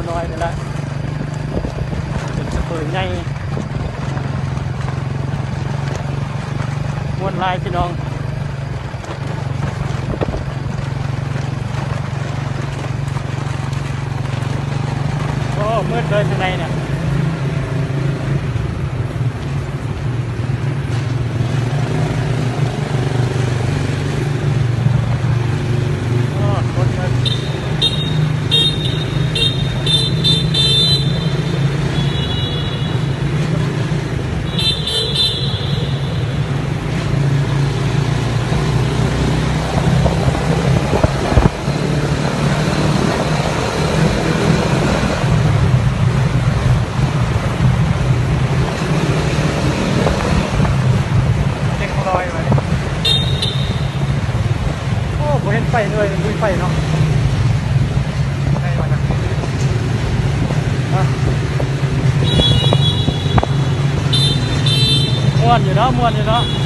ນ້ອຍນີ້ແຫຼະ ເປັນສະເປີໃຫຍ່ ມ່ວນຫຼາຍພີ່ນ້ອງ. ໂອ້ ມືດເລີຍທາງໃນນີ້. ເຈັດຮ້ອຍໄວ້ ໂອ້ ບໍ່ເຫັນໄຟເລີຍ ບໍ່ມີໄຟເນາະ ໄດ້ວ່ານະ ມ່ວນຢູ່ເນາະ ມ່ວນຢູ່ເນາະ.